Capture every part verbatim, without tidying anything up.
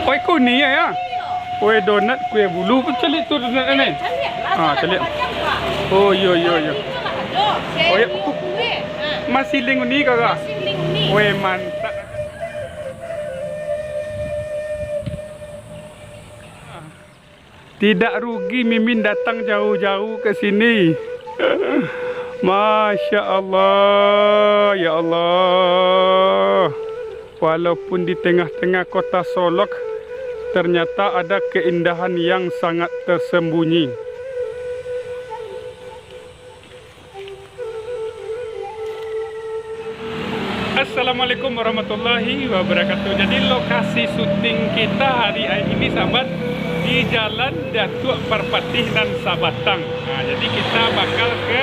Oi, kuning ya, ya? Iyo. Oi, donat kue bulu. Caliak tu donat ni. Caliak lah, Ah, tu caliak. Macam-macam, Pak. Oh, iyo, iyo, iyo. Iko lah ado. Oh, ya. Kue, kue. Ha. Masih ling uni, Kakak? Masih ling uni. Oi, mantap. Tidak rugi Mimin datang jauh-jauh ke sini. Masya Allah, ya Allah. Walaupun di tengah-tengah kota Solok, ternyata ada keindahan yang sangat tersembunyi. Assalamualaikum warahmatullahi wabarakatuh. Jadi, lokasi syuting kita hari ini, sahabat, di Jalan Datuak Parpatih nan Sabatang. Nah, jadi kita bakal ke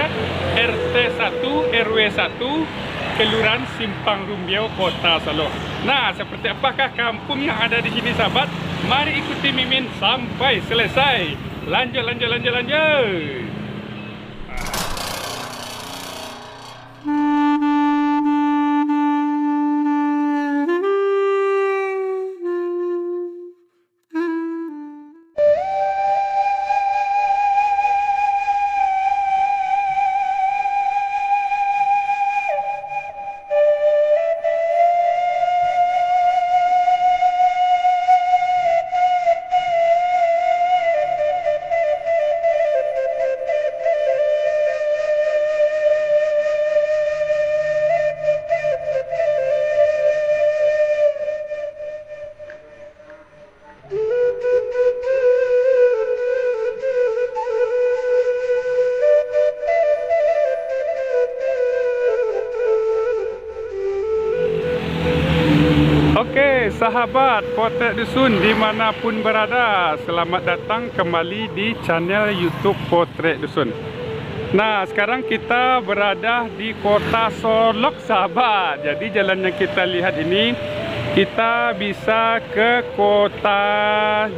R T satu, R W satu, Kelurahan Simpang Rumbiau, Kota Solok. Nah, seperti apakah kampung yang ada di sini, sahabat? Mari ikuti Mimin sampai selesai. Lanjut, lanjut, lanjut, lanjut. Oke, sahabat Potrek Dusun dimanapun berada, selamat datang kembali di channel YouTube Potrek Dusun. Nah, sekarang kita berada di Kota Solok, sahabat. Jadi, jalan yang kita lihat ini, kita bisa ke Kota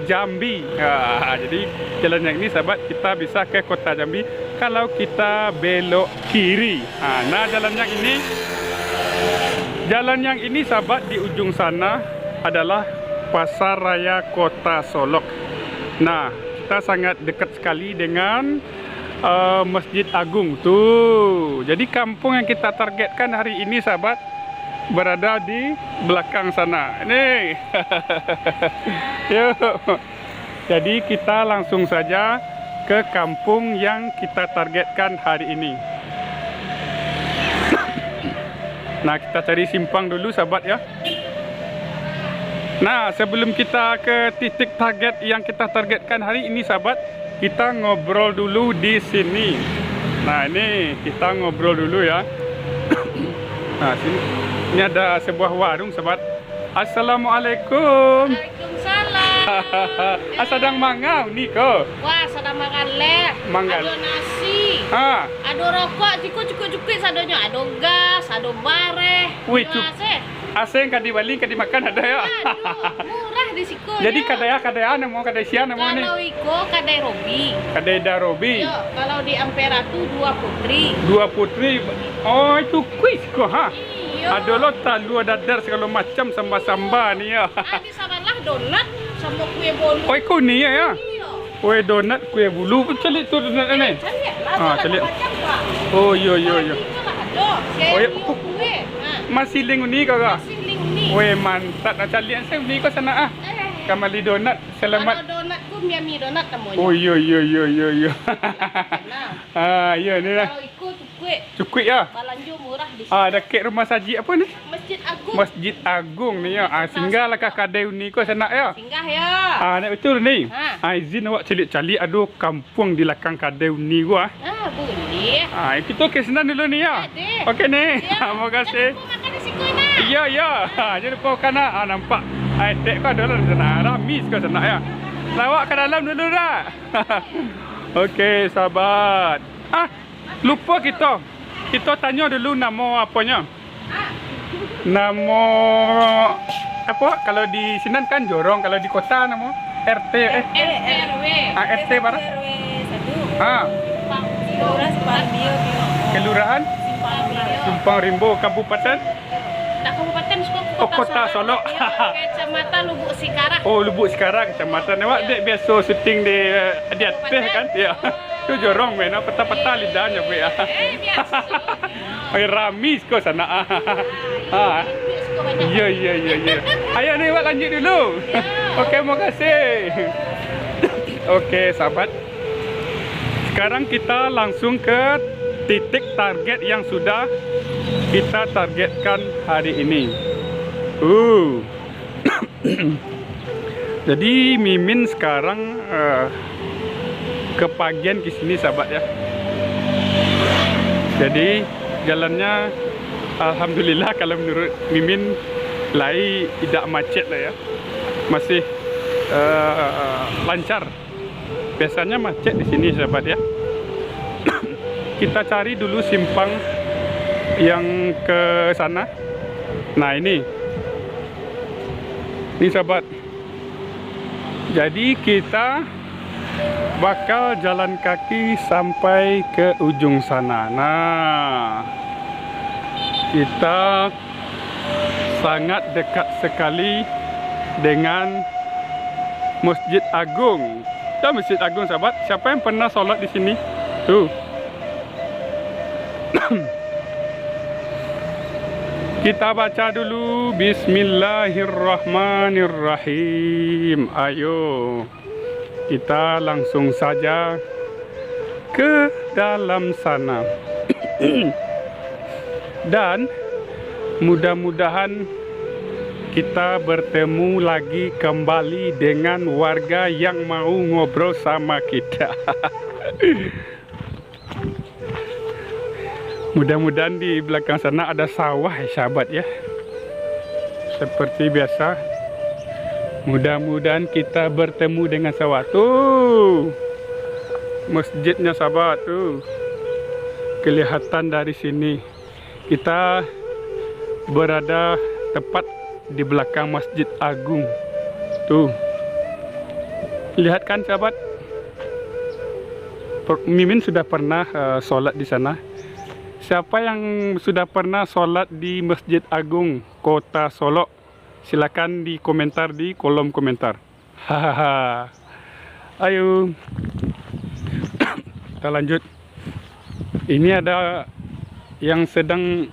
Jambi. Ah, jadi, jalan yang ini, sahabat, kita bisa ke Kota Jambi kalau kita belok kiri. Ah, nah, jalan yang ini, jalan yang ini, sahabat, di ujung sana adalah Pasar Raya Kota Solok. Nah, kita sangat dekat sekali dengan eh, Masjid Agung tu. Jadi, kampung yang kita targetkan hari ini, sahabat, berada di belakang sana. Ni. Yuk. Jadi, kita langsung saja ke kampung yang kita targetkan hari ini. Nah, kita cari simpang dulu, sahabat, ya. Nah, sebelum kita ke titik target yang kita targetkan hari ini, sahabat, kita ngobrol dulu di sini. Nah, ini kita ngobrol dulu, ya. Nah, sini. Ini ada sebuah warung, sahabat. Assalamualaikum. Waalaikumsalam. Ah, sadang manga uni ko? Wah, sadang manggaleh. Manggal- Ado nasi. Ha. Ado rokok, cukuik-cukuik sadonyo. Ado gas, ado bareh. Wih, ado cu- A C. A C yang ka dibali, ka dimakan ado, yo? Aduh, murah di siko. Jadi, yo, kadai a, kadai a namo, kadai sia namo ni? Kalau iko, kadai Robi. Kadai Da Robi. Yo, kalau di Ampera tu Dua Putri. Dua Putri. Oh, itu kuis ko, ha? Iyo. Ado lo talua dadar sagalo macam, samba-samba ni, yo. Ah, di sabalah donat samo kue bolu. Oh, iko ni, yo, yo? Iyo. Kue donat, kue bulu. Caliak tu donat ni. Eh, caliak lah, ah, caliak. Macam, Pak. Oh, iyo, iyo, iyo. Iko lah ado. Oh, iyo. Kue. Ha. Masih ling uni ko, ko? Masih ling uni. Weh, mantap. Nah, caliak se uni ko sanak, ah. Eh. Ka mali donat. Selamat. Kalau donat ko Miami donat namonyo. Oh, iyo, iyo, iyo, iyo, iyo. Nah. Ah, iyo, ni lah. Kalau iko cukuik. Cukuik, yo? Balanjo murah di siko. Ah, dakek rumah sajik apo ni? Masjid Agung. Masjid Agung ni, yo. Ah, singgah lah ka kadai uni ko sanak, yo. Singgah, yo. Ah, nak batua ni. Ha. Ah, izin awak caliak-caliak ado kam- puang di lakang kadai uni ko, ah. Ah, buliah. Ah, kito ke sinan dulu ni, yo. Ade. Oke ni. Yo. Terima kasih. Jangan lupa makan di siko, nak. Iyo, iyo. Ha, jangan lupa makan, nak. Ah, nampak. Ah, etek ko ado lah di sana. Rami siko sanak, yo. Lawak ka dalam dulu, dak? Oke, sahabat. Ah, lupo kito. Kito tanyo dulu namo aponyo. Namo apo? Kalau di sinan kan jorong, kalau di kota namo R T, eh? R T R W. Ah, R T bara? R W satu. Ah. Simpang Rimbo. Kelurahan Simpang Rimbo. Simpang Rimbo, kabupaten? Dak kabupaten, suko-suko. Kota Solok. Ya, Kecamatan Lubuk Sikarang. Oh, Lubuk Sikarang, kecamatan. Awak dek biaso syuting di, di ateh kan? Ya. Tu jorong main, peta-peta lidah nyabuik, ya. Eh, biaso. Oi, rami siko sanak. Ha. Iyo, iyo, iyo, iyo. Ayo ni, awak lanjut dulu. Ya. Oke, makasih. Oke, sahabat. Sekarang kita langsung ke titik target yang sudah kita targetkan hari ini. Uh. Jadi Mimin sekarang, eh, kepagian ke sini, sahabat, ya. Jadi jalannya alhamdulillah kalau menurut Mimin lai tidak macet lah, ya. Masih, eh, lancar. Biasanya macet di sini, sahabat, ya. Kita cari dulu simpang yang ke sana. Nah, ini. Ini, sahabat. Jadi, kita bakal jalan kaki sampai ke ujung sana. Nah, kita sangat dekat sekali dengan Masjid Agung. Tahu Masjid Agung, sahabat? Siapa yang pernah sholat di sini? Tuh. Kita baca dulu, Bismillahirrahmanirrahim. Ayo, kita langsung saja ke dalam sana. Dan mudah-mudahan kita bertemu lagi kembali dengan warga yang mau ngobrol sama kita. Mudah-mudahan di belakang sana ada sawah, ya, sahabat, ya. Seperti biasa, mudah-mudahan kita bertemu dengan sawah. Tuh, masjidnya, sahabat, tuh. Kelihatan dari sini. Kita berada tepat di belakang Masjid Agung. Tuh. Lihat kan, sahabat? Per-, Mimin sudah pernah, eh, sholat di sana. Siapa yang sudah pernah sholat di Masjid Agung Kota Solok? Silakan di komentar di kolom komentar. Hahaha. Ayo. Kita lanjut. Ini ada yang sedang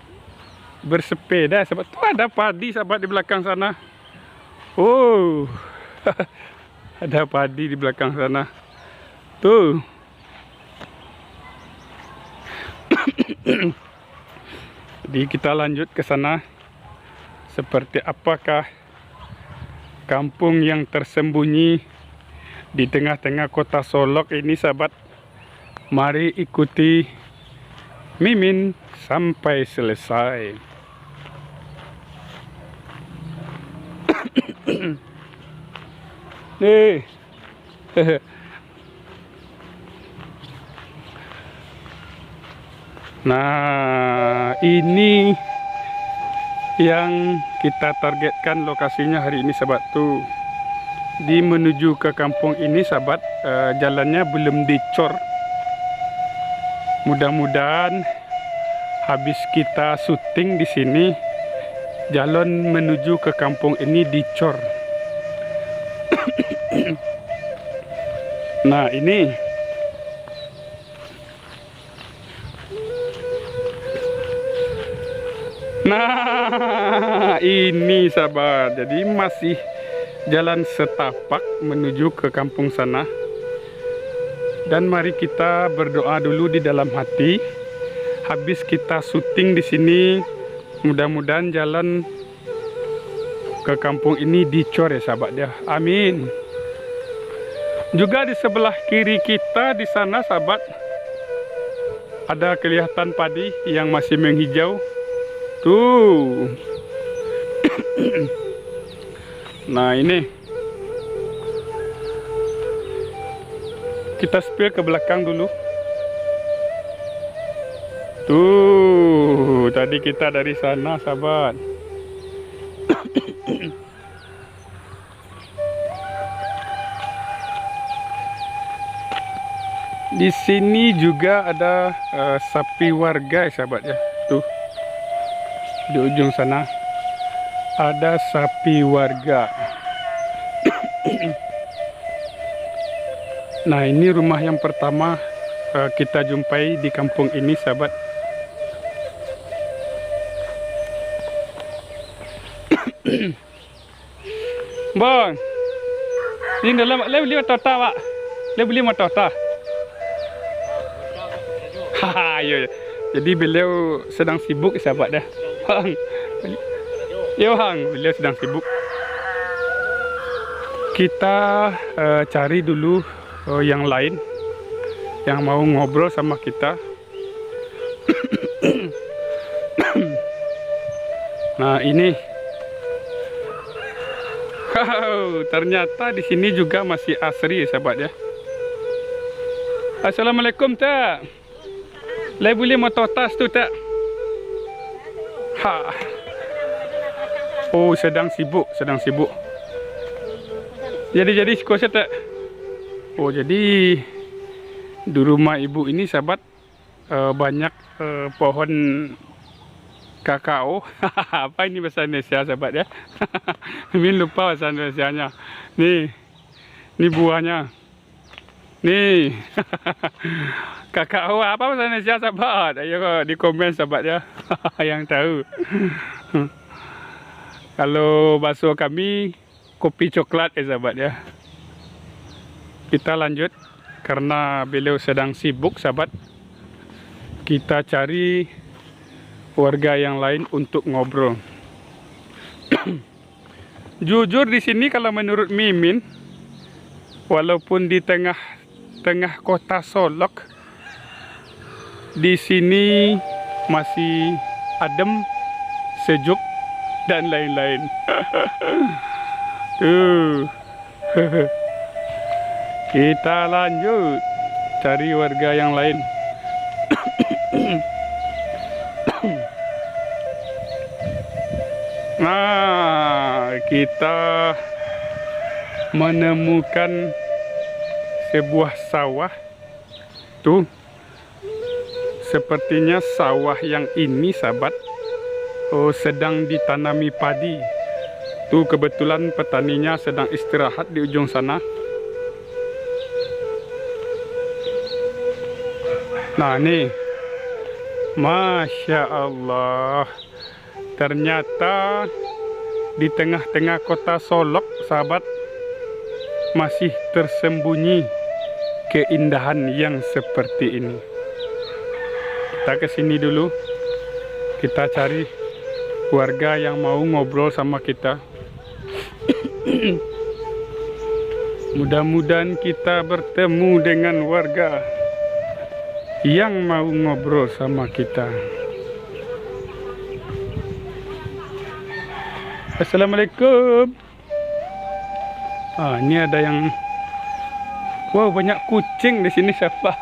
bersepeda, sahabat. Tuh, ada padi, sahabat, di belakang sana. Oh. Ada padi di belakang sana. Tuh. Jadi, kita lanjut ke sana. Seperti apakah kampung yang tersembunyi di tengah-tengah Kota Solok ini, sahabat? Mari ikuti Mimin sampai selesai. Nih. Nah, ini yang kita targetkan lokasinya hari ini, sahabat, tuh. Di menuju ke kampung ini, sahabat, eh, jalannya belum dicor. Mudah-mudahan habis kita syuting di sini, jalan menuju ke kampung ini dicor. Nah, ini. Nah, ini, sahabat. Jadi, masih jalan setapak menuju ke kampung sana. Dan mari kita berdoa dulu di dalam hati. Habis kita syuting di sini, mudah-mudahan jalan ke kampung ini dicor, ya, sahabat, ya. Amin. Juga di sebelah kiri kita di sana, sahabat, ada kelihatan padi yang masih menghijau. Tuh. Nah, ini. Kita spill ke belakang dulu. Tuh, tadi kita dari sana, sahabat. Di sini juga ada, eh, sapi warga, sahabat, ya. Tuh. Di ujung sana. Ada sapi warga. Nah, ini rumah yang pertama, eh, kita jumpai di kampung ini, sahabat. Bang, di dalam, lai bali motor ta, Pak? Lai bali motor ta? Haha, iyo, iyo. Jadi beliau sedang sibuk, sahabat, dah. Bang. Iyo, Bang, beliau sedang sibuk. Kita, eh, cari dulu, eh, yang lain yang mau ngobrol sama kita. Nah, ini. Wow, ternyata di sini juga masih asri, sahabat, ya. Assalamualaikum, Tek. Lai bali motor ta tu, Tek? Ha. Oh, sedang sibuk, sedang sibuk. Jadi, jadi, siko sajo, Tek. Oh, jadi di rumah ibu ini, sahabat, eh, banyak, eh, pohon kakao. Apa ini bahasa Indonesia, sahabat, ya? Mimin lupa bahasa Indonesianya. Nih, ini buahnya. Nih. Kakao apa bahasa Indonesia, sahabat? Ayo di komen, sahabat, ya. Yang tahu. Kalau bahaso kami, kopi coklat, eh, sahabat, ya. Kita lanjut, karena beliau sedang sibuk, sahabat. Kita cari warga yang lain untuk ngobrol. Jujur, di sini, kalau menurut Mimin, walaupun di tengah-tengah kota Solok, di sini masih adem, sejuk, dan lain-lain. Tuh. Kita lanjut cari warga yang lain. Nah, kita menemukan sebuah sawah. Tuh, sepertinya sawah yang ini, sahabat, oh, sedang ditanami padi. Tuh, kebetulan petaninya sedang istirahat di ujung sana. Nah, nih. Masya Allah. Ternyata di tengah-tengah kota Solok, sahabat, masih tersembunyi keindahan yang seperti ini. Kita ke sini dulu. Kita cari warga yang mau ngobrol sama kita. Mudah-mudahan kita bertemu dengan warga yang mau ngobrol sama kita. Assalamualaikum. Ah, ini ada yang, wow, banyak kucing di sini, siapa?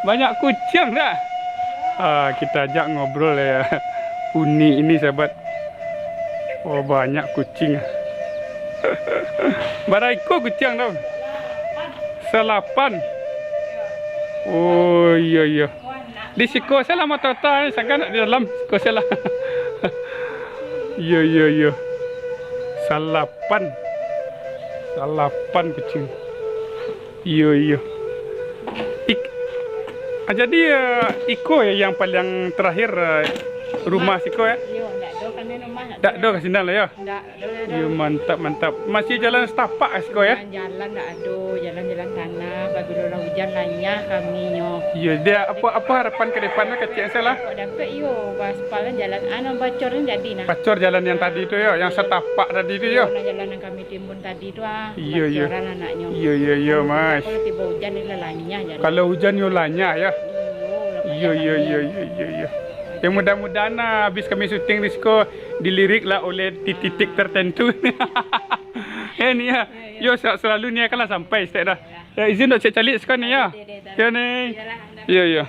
Banyak kucing dah. Ah, kita ajak ngobrol ya. Uni ini, sahabat. Oh, banyak kucing. Bara iko kucing tu? Salapan. Oh, iya, iya. Di siko salah mata-mata, sangka nak di dalam, siko salah. Iya, iya, iya. Salapan. Salapan kucing. Iyo, iyo. Ik-, ah, jadi, eh, iko ya yang paling terakhir, eh, rumah siko ya? Iyo, ndak ado kan rumah, ndak ado. Ndak ado ka sinan lah ya? Ndak ado, ndak ado. Iyo, mantap, mantap. Masih jalan setapak ka siko ya? Jalan, jalan ndak ado, jalan-jalan tanah, pabilo lah ujan lanyah kami nyo. Iyo, dia apa, apa harapan ke depan tu kecek salah? Kok dapek iyo, pas palan jalan, anu, bacor ni jadi nah. Bacor jalan yang tadi tu ya, yang setapak tadi tu ya? Iyo, nah, jalan yang kami timbun tadi tu ah, iyo, iyo, bacoran anaknyo. Iyo, iyo, iyo, Mas. Kalau tibo ujan, ni lah lanyah jadi. Kalau ujan, yo lanyah, ya? Iyo, iyo, iyo, iyo, iyo, iyo. Ya, mudah-mudahan lah, habis kami syuting di siko, dilirik lah oleh titik-titik tertentu. Eh, ni ya. Iyo, iyo. Yo, sa-, selalu ni akan lah sampai, stek dah. Iyo, iyo. Ya, izin dok cek calik siko ni, ya. Deh, deh, deh, deh. Yo, ni. Iyalah, dah. Iyo, iyo.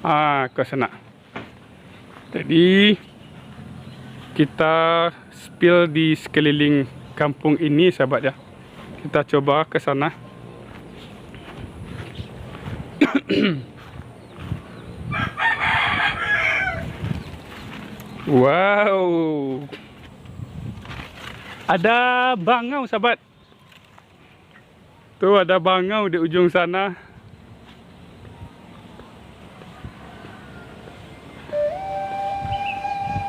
Ah, kau senak. Jadi, kita spill di sekeliling kampung ini, sahabat, ya. Kita coba ke sana. Wow. Ada bangau, sahabat. Tuh, ada bangau di ujung sana.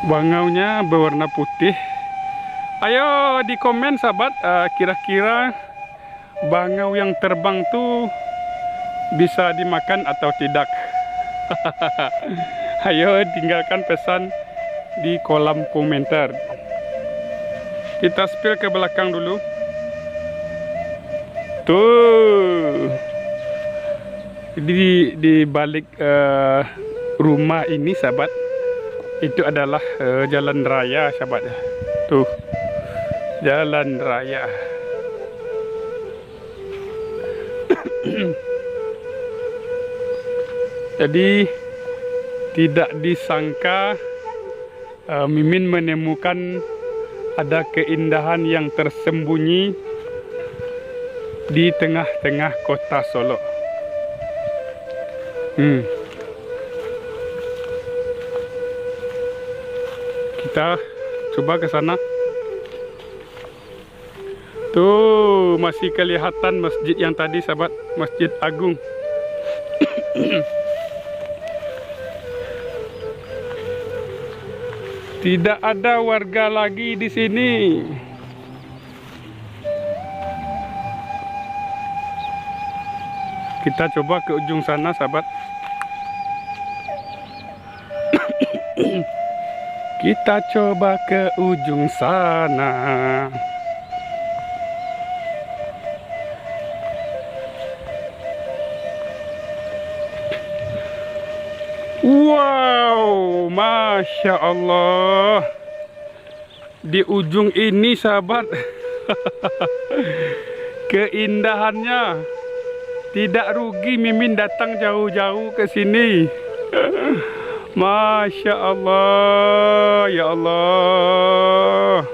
Bangaunya berwarna putih. Ayo di komen, sahabat, eh, kira-kira bangau yang terbang tu bisa dimakan atau tidak? Ayo tinggalkan pesan di kolom komentar. Kita spill ke belakang dulu. Tuh. Di, di balik, eh, rumah ini, sahabat, itu adalah, eh, jalan raya, sahabat, ya. Tuh. Jalan raya. Jadi, tidak disangka, eh, Mimin menemukan ada keindahan yang tersembunyi di tengah-tengah kota Solok. Hmm. Kita coba ke sana. Tuh, masih kelihatan masjid yang tadi, sahabat, Masjid Agung. Tidak ada warga lagi di sini. Kita coba ke ujung sana, sahabat. Kita coba ke ujung sana. Wow, masya Allah. Di ujung ini, sahabat. Keindahannya. Tidak rugi Mimin datang jauh-jauh ke sini. Masya Allah, ya Allah.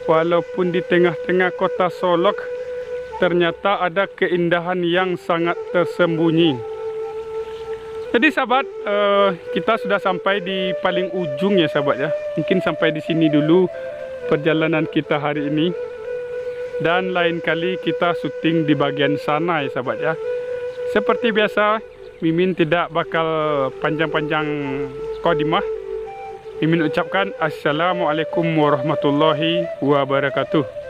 Walaupun di tengah-tengah kota Solok, ternyata ada keindahan yang sangat tersembunyi. Jadi, sahabat, eh, kita sudah sampai di paling ujung, ya, sahabat, ya. Mungkin sampai di sini dulu perjalanan kita hari ini. Dan lain kali kita syuting di bagian sana, ya, sahabat, ya. Seperti biasa, Mimin tidak bakal panjang-panjang mukadimah. Mimin ucapkan, "Assalamualaikum warahmatullahi wabarakatuh."